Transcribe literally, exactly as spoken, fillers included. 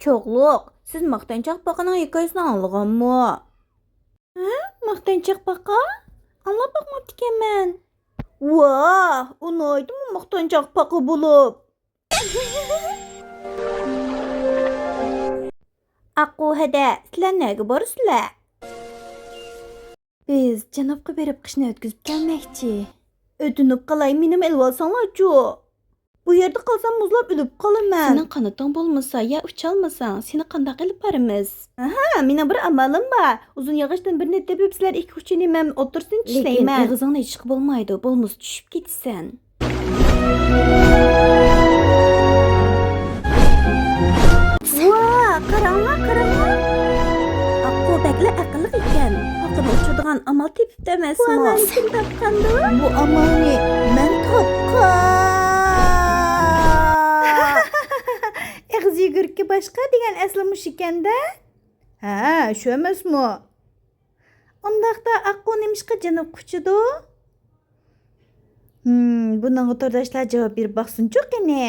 چوغلۇق، سىز ماختانچاق پاقىنىڭ ھېكايىسىنى ئاڭلىغانمۇ؟ ھە؟ ماختانچاق پاقا؟ ئاڭلاپ باقماپتىكەنمەن. ۋاھ، ئۇ ناھايىتىمۇ ماختانچاق پاقا بولۇپ. ئاققۇ ھەدە، سىلەر نەگە بارىسىلەر؟ بىز جەنۇبقا بېرىپ قىشنى ئۆتكۈزۈپ كەلمەكچى. ئۆتۈنۈپ قالاي، مېنىمۇ ئېلىۋالساڭلارچۇ. بۇ يەردە قالسام مۇزلاپ ئۆلۈپ قالىمەن. سېنىڭ قانىتىڭ بولمىسا يا ئۇچالمىساڭ، سېنى قانداق ئېلىپ بارىمىز؟ ئاھا، مېنىڭ بىر ئامالىم بار. ئۇزۇن ياغاچتىن بىرنى تېپىپ، سىلەر ئىككى ئۇچىنى مەن ئوتتۇرىسىدىن لېكىن چىشلەيمەن. ئېغىزىڭنى ئېچىشقا بولمايدۇ، بولمىسا چۈشۈپ كېتىسەن. ۋا، قاراڭلار، قاراڭلار. ئاققۇ بەكلا ئەقىللىق ئىكەن. پاقىنى ئۇچۇرىدىغان ئامال تېپىپتۇ ئەمەسمۇ؟ بۇ ئامالنى كىم تاپقاندۇ؟ بۇ ئامالنى مەن تاپقان. ئېغىز يۈگۈرۈكى باشقا دېگەن ئەسلى مۇشۇ ئىكەن-دە. ھە، شۇ ئەمەسمۇ؟ ئۇنداقتا ئاققۇ نېمىشقا جەنۇبقا ئۇچىدۇ؟ ھىم، بۇنىڭغا تورداشلار جاۋاب بېرىپ باقسۇنچۇ قېنى.